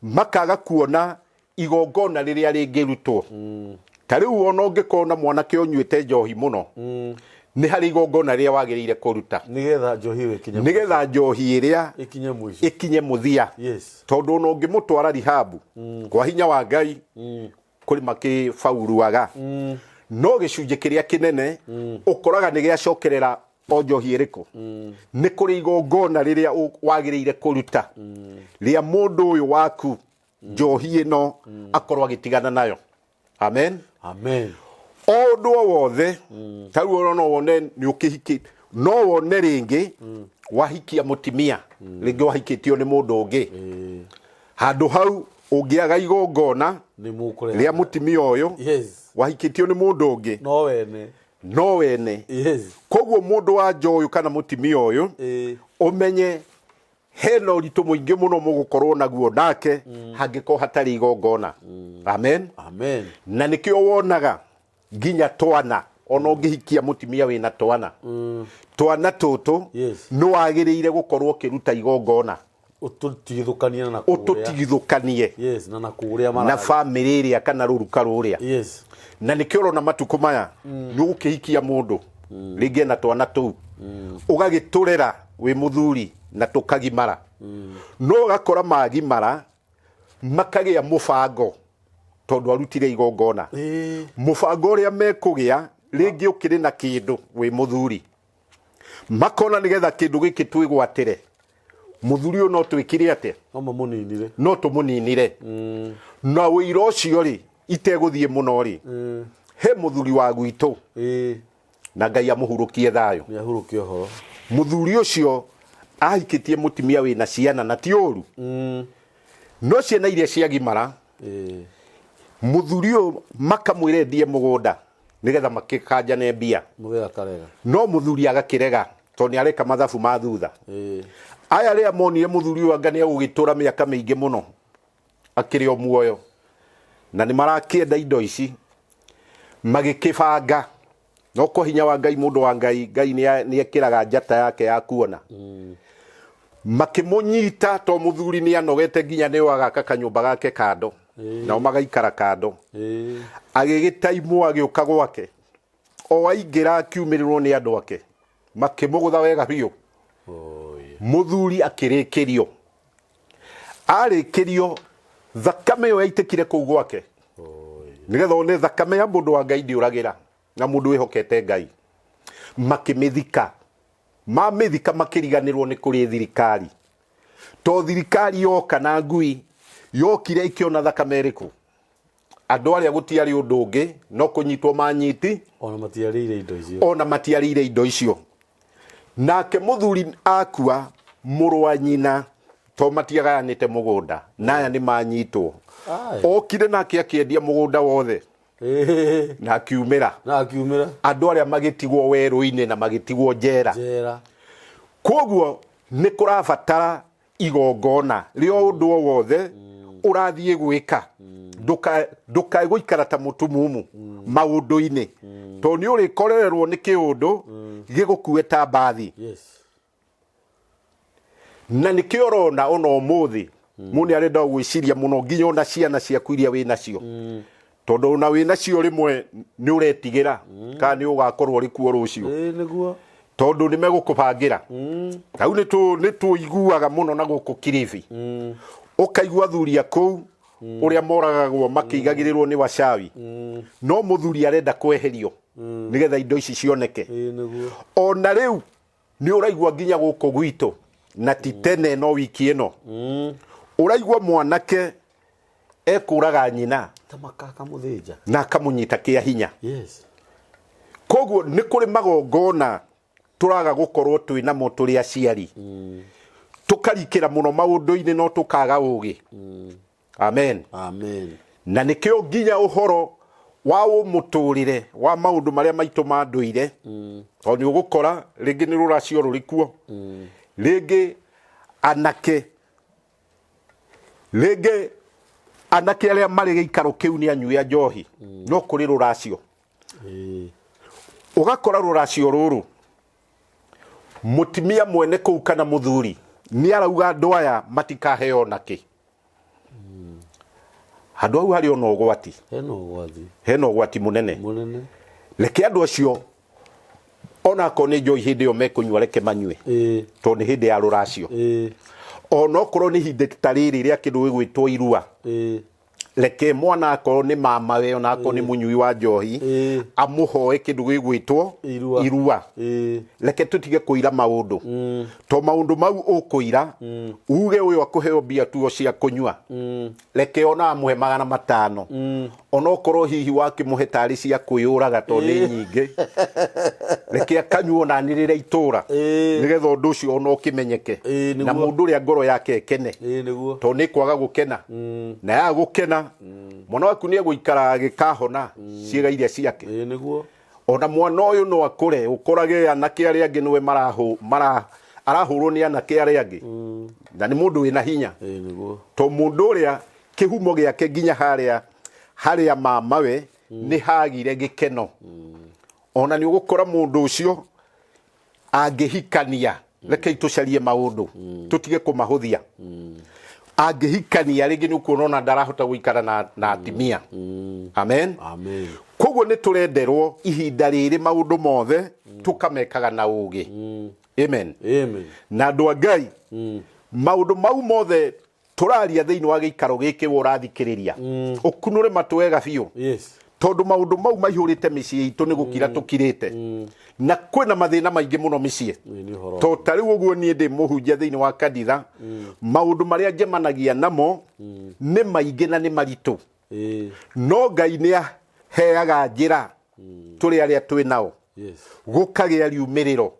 makaga kuona igongona rĩrĩa rĩngĩrutwo. Ta rĩu ona ũngĩkorwo na mwanake ũnyuĩte njohi mũno, nĩ harĩ igongona rĩrĩa wagĩrĩire kũruta nĩgetha njohi ĩyo ĩkinye, nĩgetha njohi ĩrĩa ĩkinye mũico, ĩkinye mũthia. Tondũ ona ũngĩmũtwara rihabu, kwa hinya wa Ngai kũrĩ makĩbauruaga, no gĩcunjĩ kĩrĩa kĩnene ũkoraga nĩ gĩacokerera o njohi ĩrĩkũ. Nĩ kũrĩ igongona rĩrĩa wagĩrĩire kũruta rĩa mũndũ ũyũ waku njohi ĩno akorwo agĩtigana nayo. Amen. Amen. O ũndũ o wothe, ta rĩu ona no wone nĩ ũkĩhikĩ, no wone rĩngĩ wahikia mũtimia, rĩngĩ wahikĩtio nĩ mũndũ ũngĩ, handũ hau ũngĩaga igongona nĩ mũkũreha rĩa mũtimia ũyũ wahikĩtio nĩ mũndũ ũngĩ, no wene. No wene. Koguo mũndũ wa nja ũyũ kana mũtimia ũyũ, ũmenye hena ũritũ mũingĩ mũno mũgũkorwo naguo nake hangĩkorwo hatarĩ igongona. Amen. Amen. Na nĩkĩo wonaga nginya twana, ona ũngĩhikia mũtimia wĩna twana, twana tũtũ nĩ wagĩrĩire gũkorwo ũkĩruta igongona. Ũtũtigithũkanie na kũrĩa, ũtũtigithũkanie na kũrĩa na bamĩrĩ ĩrĩa kana rũruka rũrĩa. Na nĩkĩo ũrona matukũ maya nĩ ũgũkĩhikia mũndũ rĩngĩ ena twana tũu, ũgagĩtũrera wĩ mũthuri na tũkagimara, no ũgakora magimara makagĩa mũbango tondũ arutire igongona. Mũbango ũrĩa mekũgĩa rĩngĩ ũkĩrĩ na kĩndũ wĩ mũthuri, makona nĩgetha kĩndũ gĩkĩ twĩgwatĩre mũthuri ũyũ no twĩkire atĩa? No mamũninire. No tũmũninire. Na ũira ũcio rĩ, itegũthiĩ mũno rĩ, he mũthuri wa gwitũ, na Ngai amũhurũkie thayũ. Nĩ ahurũkie ũhoro. Mũthuri ũcio ahikĩtie mũtumia wĩna ciana, na ti ũru, no ciana iria ciagimara, mũthuri ũyũ makamwĩra endie mũgũnda nĩgetha makĩkanjane mbia. Mũthee akarega. No mũthuri agakĩrega tondũ nĩ areka mathabu ma thutha. Aya rĩa monire mũthuri ũyũ anga nĩ egũgĩtũra mĩaka mĩingĩ mũno akĩrĩ o muoyo, na nĩ marakĩenda indo ici, magĩkĩbanga. No kwa hinya wa Ngai, mũndũ wa Ngai, Ngai nĩ ekĩraga njata yake ya kuona. Makĩmũnyita to mũthuri nĩ anogete nginya nĩ agaka kanyũmba gake kando, nao magaikara kando. Agĩgĩtaimwo agĩũka gwake, o aingĩra akiumĩrĩrwo nĩ andũ ake, makĩmũgũtha wega biũ. Mũthuri akĩrĩkĩrio, arĩkĩrio thakame ĩyo yaitĩkire kũu gwake, nĩgetha one thakame ya mũndũ wa Ngai ndĩũragĩra na mũndũ wĩhokete Ngai. Makĩmĩthika, mamĩthika makĩriganĩrwo nĩ kũrĩ thirikari, to thirikari yoka na ngui yokire ĩkĩona thakame ĩrĩkũ. Andũ arĩa gũtiarĩ ũndũ ũngĩ no kũnyitwo manyiti. Ona matiarĩire indo icio. Ona matiarĩire indo icio. Nake mũthuri akua, mũrũ wa nyina, to matiagayanĩte mũgũnda na aya nĩ manyitwo, okire nake akĩendia mũgũnda wothe na akiumĩra. Na akiumĩra. Andũ arĩa magĩtigwo werũ-inĩ na magĩtigwo njera. Njera. Koguo nĩ kũrabatara igongona rĩa ũndũ o wothe ũrathiĩ gwĩka. Ndũkae gũikara ta mũtumumu maũndũ-inĩ, tondũ nĩ ũrĩkorererwo nĩ kĩũndũ gĩgũkue ta mbathi. Na nĩkĩo ũrona ona ũmũthĩ mũndũ nĩ arenda gwĩciria mũno, nginya ona ciana ciaku iria wĩ nacio, tondũ ona wĩ nacio rĩmwe nĩ ũretigĩra kana nĩ ũgakorwo ũrĩ kuo rũciũ. Ĩĩ nĩguo. Tondũ nĩ megũkũbangĩra. Hau nĩ tũiguaga mũno na gũkũ Kilifi, ũkaigua athuri a kũu ũrĩa moragagwo makĩigagĩrĩrwo nĩ wacawi, no mũthuri arenda kweherio nĩgetha indo ici cioneke. Ĩĩ nĩguo. Ona rĩu nĩ ũraigua nginya gũkũ gwitũ, na ti tene, no wiki ĩno, ũraigua mwanake ekũraga nyina. Ta makaka mũthĩnja. Na akamũnyita kĩa hinya. Koguo nĩ kũrĩ magongona tũraga gũkorwo twĩ namo tũrĩ aciari, tũkarikĩra mũno maũndũ-inĩ no tũkaga ũgĩ. Amen. Amen. Na nĩkĩo nginya ũhoro wa ũmũtũrĩre wa maũndũ marĩa maitũ ma ndũire, tondũ nĩ ũgũkora rĩngĩ nĩ rũracio rũrĩ kuo, rĩngĩ anake, rĩngĩ anake arĩa marĩ gĩikaro kĩu nĩ anyui a njohi, no kũrĩ rũracio. Ũgakora rũracio rũrũ, mũtumia mwene kũu kana mũthuri nĩ arauga andũ aya matikaheo nakĩ. Handũ hau harĩ ona ũgwati. Hena ũgwati. Hena ũgwati mũnene. Mũnene. Reke andũ acio, onakorwo nĩ njohi hĩndĩ ĩyo mekũnyua, reke manyue, tondũ nĩ hĩndĩ ya rũracio. Onokorwo nĩ ihinda ta rĩrĩ rĩa kĩndũ gĩgwĩtwo irua, reke mwana, akorwo nĩ mamawe, ona akorwo nĩ mũnyui wa njohi, amũhoe kĩndũ gĩgwĩtwo Irua. Irua. Reke tũtige kũira maũndũ, to maũndũ mau ũkũira uge ũyũ akũheo mbia tuo cia kũnyua, reke ona amũhe 500, onokorwo hihi wakĩmũhe tarĩ cia kwĩyũraga, to nĩ nyingĩ, reke akanyua ona anĩrĩre itũra, nĩgetha ũndũ ũcio ona ũkĩmenyeke, na mũndũ ũrĩa ngoro yake ĩkene, Ĩĩ nĩguo. To nĩ kwaga gũkena, na yaga gũkena, mwana waku nĩ egũikara agĩkahona ciĩga iria ciake. Ĩĩ nĩguo. Ona mwana ũyũ no akũre, ũkorage anake arĩa angĩ nĩwe marahu mara arahũrwo nĩ anake arĩa angĩ, na nĩ mũndũ wĩna hinya. Ĩĩ nĩguo. To mũndũ ũrĩa kĩhumo gĩake nginya harĩa harĩa mamawe nĩ hagire gĩkeno. Ona nĩ ũgũkora mũndũ ũcio angĩhikania, rekei tũcarie maũndũ, tũtige kũmahũthia, angĩhikania rĩngĩ nĩ ũkuona ona ndarahota gũikara na atimia. Amen. Amen. Koguo nĩ tũrenderwo ihinda rĩrĩ maũndũ mothe tũkamekaga na ũgĩ. Amen. Amen. Na andũ a Ngai, maũndũ mau mothe tũraria thĩinĩ wa gĩikaro gĩkĩ, we ũrathikĩrĩria, ũkunũre matũ wega biũ, tondũ maũndũ mau maihũrĩte mĩciĩ itũ, nĩ gũkira tũkirĩte, na kwĩna mathĩna maingĩ mũno mĩciĩ. Ĩĩ nĩ ũhoro. To ta rĩu ũguo niĩ ndĩ mũhunjia thĩinĩ wa kanitha, maũndũ marĩa njemanagia namo nĩ maingĩ na nĩ maritũ, no Ngai nĩ aheaga njĩra tũrĩ arĩa twĩ nao, gũkagĩa riumĩrĩro,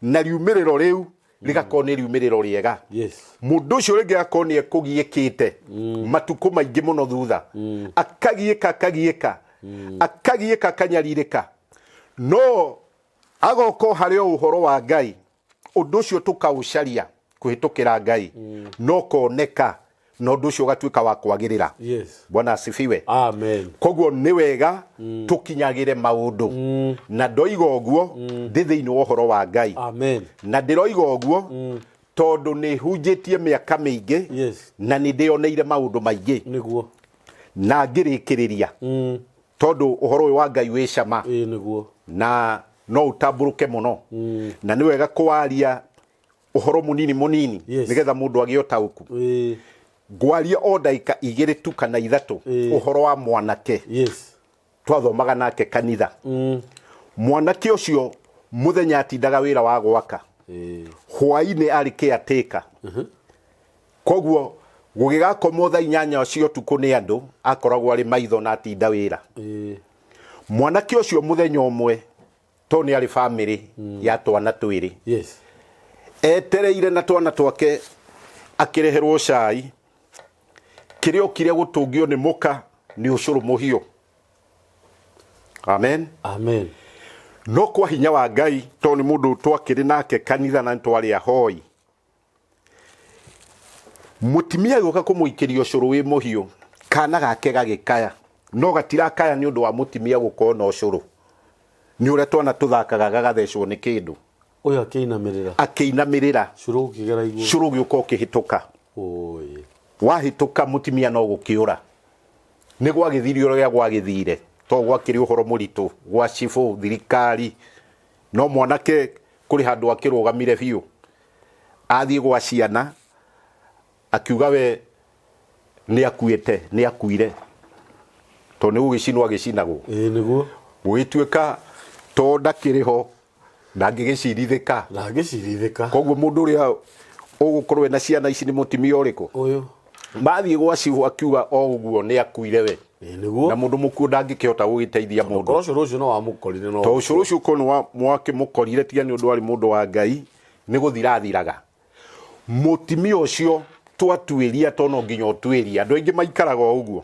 na riumĩrĩro rĩu rĩgakorwo nĩ riumĩrĩro rĩega. Mũndũ ũcio rĩngĩ agakorwo nĩ ekũgiĩkĩte matukũ maingĩ mũno thutha, akagiĩka, akagiĩka, akagiĩka, akanyarirĩka, no agoka o harĩ o ũhoro wa Ngai, ũndũ ũcio tũkaũcaria kũhĩtũkĩra Ngai, no koneka, na ũndũ ũcio ũgatuĩka wa kwagĩrĩra. Bwana asifiwe. Amen. Koguo nĩ wega tũkinyagĩre maũndũ, na ndoiga ũguo ndĩ thĩinĩ wa ũhoro wa Ngai. Amen. Na ndĩroiga ũguo tondũ nĩ hunjĩtie mĩaka mĩingĩ, na nĩ ndĩoneire maũndũ maingĩ. Nĩguo. Na ngĩrĩkĩrĩria, tondũ ũhoro ũyũ wa Ngai wĩ cama, Ĩĩ nĩguo. Na no ũtambũrũke mũno, na nĩ wega kũwaria ũhoro mũnini mũnini, nĩgetha mũndũ agĩe ũtaũku. Ngwaria o ndagĩka 2 tu kana 3, ũhoro wa mwanake twathomaga nake kanitha. Mwanake ũcio mũthenya atindaga wĩra wa gwaka, hwainĩ arĩ caretaker. Koguo gũgĩgakomwo thaa 8 cia ũtukũ nĩ andũ, akoragwo arĩ maitho na atinda wĩra. Mwanake ũcio mũthenya ũmwe, tondũ nĩ arĩ bamĩrĩ ya twana twĩrĩ, etereire na twana twake akĩreherwo cai, kĩrĩa okire gũtũngio nĩ mũka nĩ ũcũrũ mũhiũ. Amen. Amen. No kwa hinya wa Ngai, tondũ nĩ mũndũ twakĩrĩ nake kanitha na nĩ twarĩ ahoi, mũtimia agĩũka kũmũikĩria ũcũrũ wĩ mũhiũ. Kana gake gagĩkaya, no gatirakaya nĩ ũndũ wa mũtimia gũkorwo na ũcũrũ, nĩ ũrĩa twana tũthakaga gagathecwo nĩ kĩndũ. Ũyũ akĩinamĩrĩra. Akĩinamĩrĩra. Cũrũ ũkĩgera igũrũ. Cũrũ ũgĩũka ũkĩhĩtũka. Ũĩ. Wahĩtũka mũtimia no gũkĩũra. Nĩ gwagĩthire ũrĩa gwagĩthire, to gwakĩrĩ ũhoro mũritũ gwa cibũ, thirikari, no mwanake kũrĩ handũ akĩrũgamire biũ. Athiĩ gwa ciana, akiuga we nĩ akuĩte, nĩ akuire. Tondũ nĩ gũgĩcinwo agĩcinagwo. Ĩĩ nĩguo. Gũgĩtuĩka to ndakĩrĩ ho, ndangĩgĩcirithĩka. Ndangĩcirithĩka. Koguo mũndũ ũrĩa ũgũkorwo ena ciana ici nĩ mũtimia ũrĩkũ? Ũyũ. Mathiĩ gwa cibũ akiuga o ũguo nĩ akuire we. Ĩĩ nĩguo. Na mũndũ mũkuũ ndangĩkĩhota gũgĩteithia mũndũ. Korwo ũcũrũ ũcio no wamũkorire no. To ũcũrũ ũcio korwo nĩ wakĩmũkorire tiga nĩ ũndũ arĩ mũndũ wa Ngai, nĩ gũthira athiraga. Mũtimia ũcio twatuĩria to no nginya ũtuĩrie. Andũ aingĩ maikaraga o ũguo.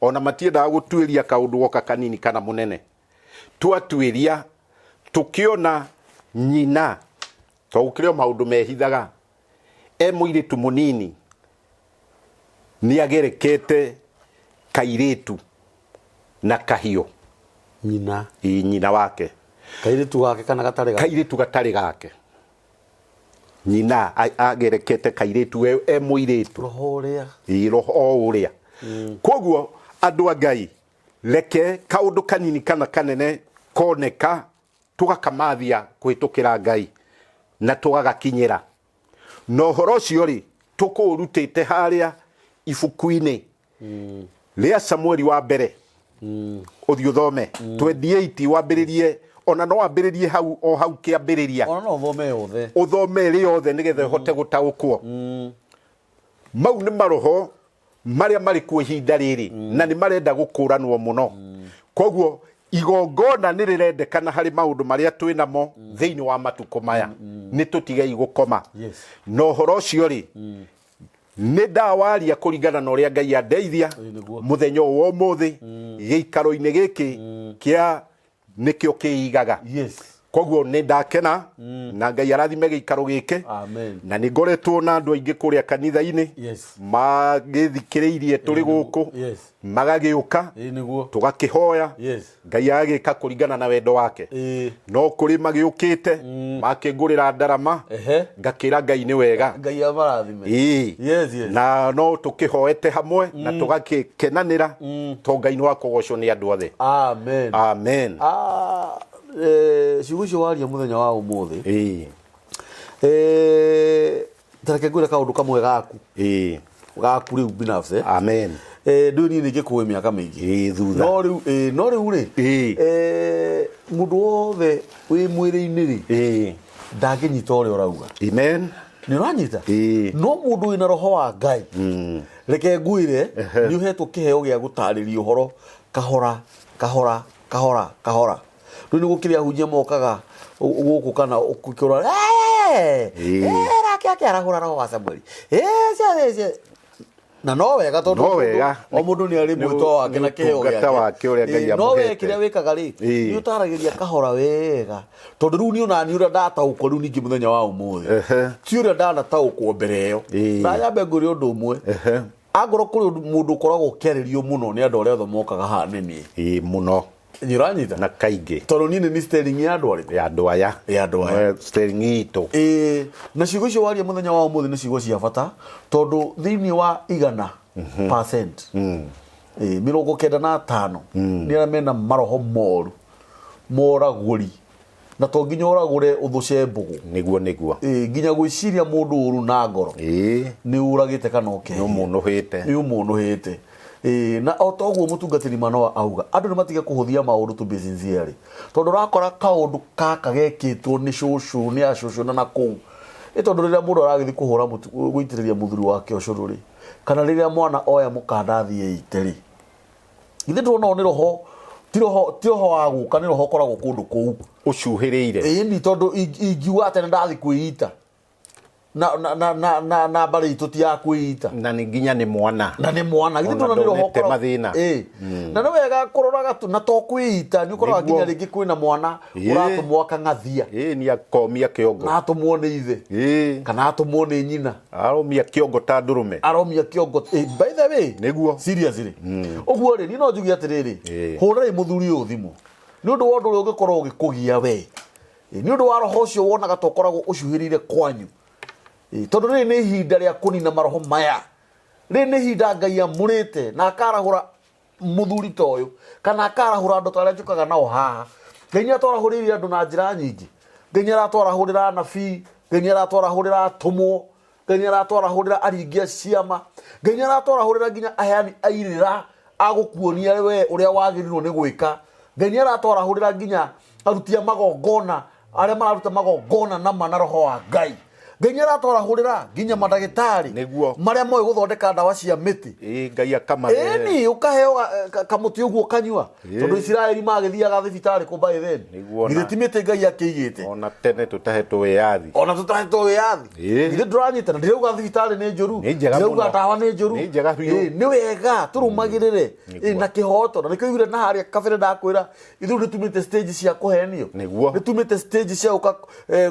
Ona matiendaga gũtuĩria kaũndũ goka kanini kana mũnene. Twatuĩria tũkĩona nyina, to gũkĩrĩ o maũndũ mehithaga, e mũirĩtu mũnini nĩ agerekete kairĩtu na kahiũ. Nyina. Ĩ, nyina wake. Kairĩtu gake kana gatarĩ gake? Kairĩtu gatarĩ gake. Nyina agerekete kairĩtu e mũirĩtu. Roho ũrĩa. Ĩ, roho o ũrĩa. Koguo andũ a Ngai, reke kaũndũ kanini kana kanene koneka tũgakamathia kũhĩtũkĩra Ngai na tũgagakinyĩra. Na ũhoro ũcio rĩ, tũkũũrutĩte harĩa ibuku-inĩ rĩa Samueli wa mbere, ũthiĩ ũthome 28 wambĩrĩrie, ona no wambĩrĩrie hau o hau kĩambĩrĩria. Ona no ũthome yothe. Ũthome ĩrĩ yothe nĩgetha ũhote gũtaũkwo. Mau nĩ maroho marĩa marĩ kuo ihinda rĩrĩ na nĩ marenda gũkũranwo mũno. Koguo igongona nĩ rĩrendekana harĩ maũndũ marĩa twĩ namo thĩinĩ wa matukũ maya. Nĩ tũtigei gũkoma. Na ũhoro ũcio rĩ, nĩ ndawaria kũringana na ũrĩa Ngai andeithia mũthenya ũyũ wa ũmũthĩ gĩikaro-inĩ gĩkĩ kĩa nĩkĩo kĩigaga. Koguo nĩ ndakena na Ngai arathime gĩikaro gĩkĩ. Amen. Na nĩ ngoretwo na andũ aingĩ kũrĩa kanitha-inĩ magĩthikĩrĩirie tũrĩ gũkũ, magagĩũka tũgakĩhoya, Ngai agagĩka kũringana na wendo wake. No kũrĩ magĩũkĩte makĩngũrĩra ndarama, ngakĩra Ngai nĩ wega. Ngai amarathime. Na no tũkĩhoete hamwe na tũgakĩkenanĩra, to Ngai nĩ wa kũgocwo nĩ andũ othe. Amen. Amen. Ciugo icio waria mũthenya wa ũmũthĩ. Ta reke ngwĩre kaũndũ kamwe gaku. Gaku rĩu binafsi. Amen. Ndũĩ niĩ nĩngĩkũĩ mĩaka mĩingĩ. Thutha. No rĩu, no rĩu rĩ, mũndũ wothe wĩ mwĩrĩ-inĩ rĩ, ndangĩnyita ũrĩa ũrauga. Amen. Nĩ ũranyita? No mũndũ wĩna roho wa Ngai, reke ngwĩre, nĩ ũhetwo kĩheo gĩa gũtarĩria ũhoro kahora, kahora, kahora, kahora. Rĩu nĩ gũkĩrĩ ahunjia mokaga gũkũ kana ũkĩrora, rake akĩarahũra roho wa Samueli. Na no wega tondũ No wega. o mũndũ nĩ arĩ Nĩ mwĩto wake na nĩ kĩheo ũtungata gĩake. wake ũrĩa Ngai No we amũhete. kĩrĩa wĩkaga rĩ, nĩ ũtaragĩria kahora wega, tondũ rĩu niĩ ona niĩ ũrĩa ndataũkwo rĩu ningĩ mũthenya wa ũmũthĩ, ti ũrĩa ndanataũkwo mbere ĩyo. Na nyambe ngwĩre ũndũ ũmwe, angorwo kũrĩ mũndũ ũkoragwo ũkĩarĩrio mũno nĩ andũ arĩa othe mokaga haha nĩ niĩ. Ĩĩ, mũno. Nĩ ũranyita? Na kaingĩ. Tondũ niĩ nĩ niĩ steering ya andũ arĩkũ? Ya andũ aya. Ya andũ aya. Steering itũ. Ĩĩ, na ciugo icio waria mũthenya wa ũmũthĩ nĩ ciugo cia bata, tondũ thĩinĩ wa igana percent, ĩĩ, 95 nĩ arĩa mena maroho moru, moragũri. Na to nginya ũragũre ũthũce mbũgũ. Nĩguo, nĩguo. Ĩĩ, nginya gwĩciria mũndũ ũru na ngoro. Nĩ ũragĩte kana ũkehia. Nĩ ũmũnũhĩte. Nĩ ũmũnũhĩte. Ĩĩ, na o ta ũguo mũtungatĩri Manoa auga, andũ nĩ matige kũhũthia maũndũ to be sincere. Tondũ ũrakora kaũndũ gaka gekĩtwo nĩ cũcũ, nĩ acũcũ na nakũu. Ĩ tondũ rĩrĩa mũndũ aragĩthiĩ kũhũra gũitĩrĩria mũthuri wake ũcũrũ rĩ, kana rĩrĩa mwana oya mũkanda athiĩ eite rĩ, githĩ ndũrona ũyũ nĩ roho, ti roho, ti roho wa gũka, nĩ roho ũkoragwo kũndũ kũu. Ũcuhĩrĩire. Ĩni, tondũ ingiuga atĩ nĩ ndathiĩ kwĩita. Na na na na na, na mbarĩ itũ ti ya kwĩita. Na nĩ nginya nĩ mwana. Na nĩ mwana githĩ Ona ndũrona nĩ roho ndonete ũkoragwo- mathĩna. Ĩĩ. Na nĩ wega kũroraga tu na to kwĩita, nĩ ũkoraga Nĩguo. nginya rĩngĩ kwĩna mwana Ĩĩ. ũratũmwo akang'athia. Ĩĩ, nĩ akomia kĩongo. Na atũmwo nĩ ithe. Ĩĩ. Kana atũmwo nĩ nyina. Aromia kĩongo ta ndũrũme. Aromia kĩongo. By the way. Nĩguo. Seriously. Ũguo rĩ, niĩ no njuge atĩrĩrĩ, Ĩĩ. hũrĩrai mũthuri ũyũ thimũ. Nĩ ũndũ wa ũndũ ũrĩa ũngĩkorwo ũgĩkũgia we. Nĩ ũndũ wa roho ũcio wonaga ta ũkoragwo ũcuhĩrĩire kwanyu. Tondũ rĩrĩ nĩ ihinda rĩa kũnina maroho maya. Rĩrĩ nĩ ihinda Ngai amũrĩte na akarahũra mũthuri ta ũyũ, kana akarahũra andũ ta arĩa njũkaga nao haha. Ngai nĩ atwarahũrĩire andũ na njĩra nyingĩ. Ngai nĩ aratwarahũrĩra anabii, Ngai nĩ aratwarahũrĩra atũmwo, Ngai nĩ aratwarahũrĩra aringi a ciama, Ngai nĩ aratwarahũrĩra nginya aheani a irĩra a gũkuonia we ũrĩa wagĩrĩirwo nĩ gwĩka. Ngai nĩ aratwarahũrĩra nginya aruti a magongona arĩa mararuta magongona na ma na roho wa Ngai. Ngai nĩ aratwarahũrĩra nginya mandagĩtarĩ Nĩguo. marĩa moĩ gũthondeka ndawa cia mĩtĩ. Ĩĩ, Ngai akamahe. Ĩni, ũkaheo kamũtĩ ũguo ũkanyua. Ĩĩ. Tondũ Isiraeli magĩthiaga thibitarĩ kũ by then. Nĩguo Githĩ ti mĩtĩ Ngai akĩigĩte. Ona tene tũtahetwo wĩyathi. Ona tũtahetwo wĩyathi. Ĩĩ. Githĩ ndũranyita na ndĩrauga thibitarĩ nĩ njũru. Nĩ njega Ndĩrauga mũno. ndawa nĩ njũru. Nĩ njega biũ. Ĩĩ, nĩ wega tũrũmagĩrĩre. Ĩĩ, na kĩhoto. Na nĩkĩo oigire na harĩa kabere ndakwĩra ithuĩ nĩ tumĩte stage cia kũhenio. Nĩguo. Nĩ tumĩte stage cia gũka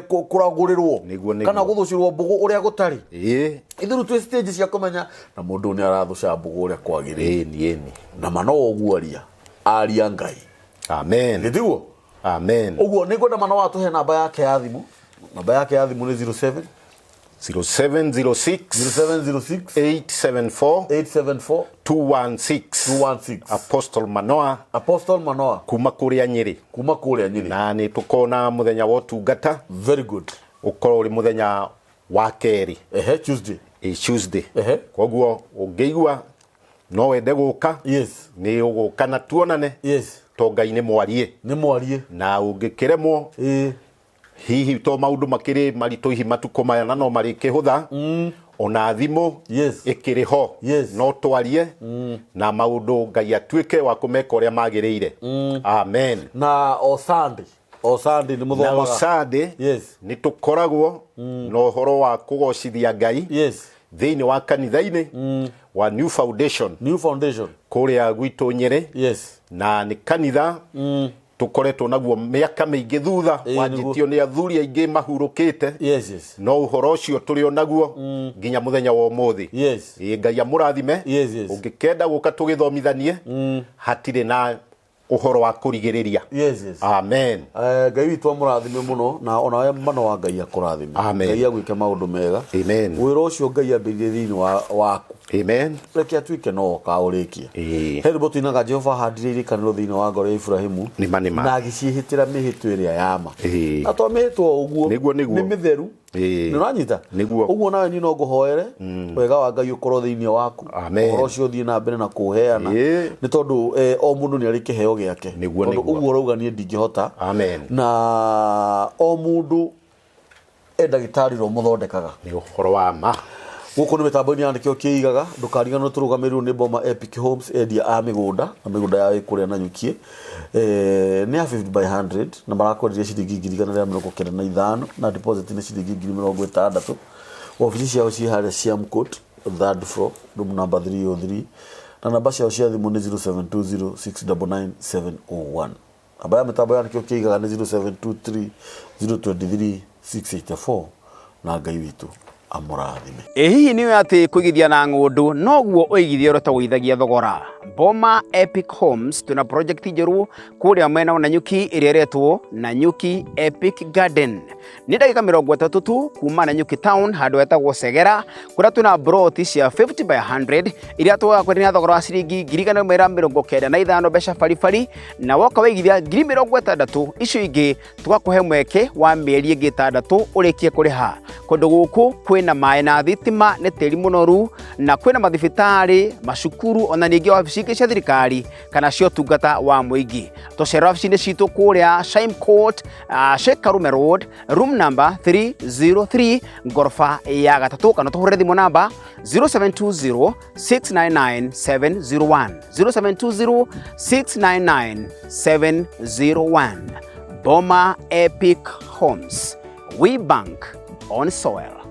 kũragũrĩrwo. Nĩguo, nĩguo. Kana gũthũcĩrwo mbũgũ ũrĩa gũtarĩ. Ĩĩ. Ithuĩ rĩu twĩ stage cia kũmenya na mũndũ ũyũ nĩ arathũca mbũgũ ũrĩa kwagĩrĩire. Ĩni, ĩni. Na ma no ũguo aria. Aria Ngai. Amen. Nĩtiguo? Amen. Ũguo nĩ ngwenda mana watũhe namba yake ya thimũ. Namba yake ya thimũ nĩ 07 0706 0706 874 874 216. 216. Apostle Manoa Apostle Manoa kuma kũrĩa Nyĩrĩ. Kuma kũrĩa Nyĩrĩ. Na nĩ tũkona mũthenya wa ũtungata. Very good. Ũkorwo ũrĩ mũthenya wa kerĩ. Ehe, Tuesday. Ĩ, Tuesday. Ehe. Koguo ũngĩigua no wende gũka. Yes. Nĩ ũgũka na tuonane. Yes. To Ngai nĩ mwarie. Nĩ mwarie. Na ũngĩkĩremwo. Ĩĩ. Hihi to maũndũ makĩrĩ maritũ hihi matukũ maya na no marĩkĩhũtha. Ona thimũ Yes. ĩkĩrĩ ho. Yes. No twarie na maũndũ Ngai atuĩke wa kũmeka ũrĩa magĩrĩire. Amen. Na o Sunday, o Sunday nĩ Na o mũthomaga. Sunday Yes. nĩ tũkoragwo na ũhoro wa kũgocithia Ngai Yes. thĩinĩ wa kanitha-inĩ wa New Foundation. New Foundation. Kũrĩa gwitũ Nyĩrĩ. Yes. Na nĩ kanitha tũkoretwo naguo mĩaka mĩingĩ thutha, Ĩĩ, wanjĩtio nĩ athuri aingĩ mahurũkĩte. Yes, yes. No ũhoro ũcio tũrĩ o naguo nginya mũthenya wa ũmũthĩ. Yes. Ĩĩ, Ngai amũrathime. Yes, yes. Ũngĩkenda gũka tũgĩthomithanie, hatirĩ na ũhoro wa kũrigĩrĩria. Yes, yes. Amen. Ngai witũ amũrathime mũno na onawe mano wa Ngai akũrathime. Amen. Ngai agwĩke maũndũ mega. Amen. Wĩra ũcio Ngai ambĩrĩrie thĩinĩ waku. Amen. Reke atuĩke no ũkaũrĩkia. Ĩĩ. He rwĩmbo tuinaga Jehova ahandire irĩkanĩro thĩinĩ wa ngoro ya Ibrahimu. Nĩma, nĩma. Na agĩciĩhĩtĩra mĩhĩtwa ĩrĩa ya ma. Ĩĩ. Na to mĩhĩtwa o ũguo. Nĩguo, nĩguo. Nĩ mĩtheru. Ĩĩ. Nĩ ũranyita? Nĩguo. Ũguo nawe niĩ no ngũhoere wega wa Ngai ũkorwo thĩinĩ waku. Amen. Ũhoro ũcio ũthiĩ na mbere na kũũheana. Ĩĩ. Nĩ tondũ o mũndũ nĩ arĩ kĩheo gĩake. Nĩguo, Tondũ nĩguo. ũguo ũrauga niĩ ndingĩhota. Amen. Na o mũndũ e ndagĩtarĩ ũrĩa ũmũthondekaga. Nĩ ũhoro wa ma. Gũkũ nĩ mĩtambo-inĩ ya nĩkĩo kĩigaga, ndũkariganĩrwo tũrũgamĩrĩirwo nĩ Boma Epic Homes, endia a mĩgũnda na mĩgũnda yao ĩ kũrĩa Nanyukie. Nĩ ya 50 by 100 na marakwenderia ciringi ngiri igana rĩa mĩrongo kenda na ithano na deposit nĩ ciringi ngiri mĩrongo ĩtandatũ. Wabici ciao ciĩ harĩa Siam Court, third floor, room number 303 na namba ciao cia thimũ nĩ 0720 699 701. Namba ya mĩtambo ya nĩkĩo kĩigaga nĩ 0723 023 684 na Ngai witũ amũrathime. Ĩ hihi nĩ ũĩ atĩ kũigithia na ng'ũndũ noguo ũigithia ũrĩa ũtagũithagia thogora? Boma Epic Homes twĩna project njerũ kũrĩa mwena wa Nanyuki ĩrĩa ĩretwo Nanyuki Epic Garden. Nĩ ndagĩka mĩrongo ĩtatũ tu kuma Nanyuki town handũ hetagwo Segera kũrĩa twĩna broti cia 50 by 100 iria tũgakwenderia na thogora wa ciringi ngiri igana rĩmwe rĩa mĩrongo kenda na ithano mbeca baribari, na woka waigithia ngiri mĩrongo ĩtandatũ icio ingĩ tũgakũhe mweke wa mĩeri ĩngĩ ĩtandatũ ũrĩkie kũrĩha. Kũndũ gũkũ kwĩna maĩ na thitima, nĩ tĩri mũnoru na kwĩna mathibitarĩ, macukuru ona ningĩ wabici ingĩ cia thirikari kana cia ũtungata wa mũingĩ. Tũcera wabici-inĩ citũ kũrĩa Shime Court, Sheikh Karume Road, room number 303, ngoroba ya gatatũ, kana tũhũrĩre thimũ namba 0720 699 701, 0720 699 701. Boma Epic Homes, we bank on soil.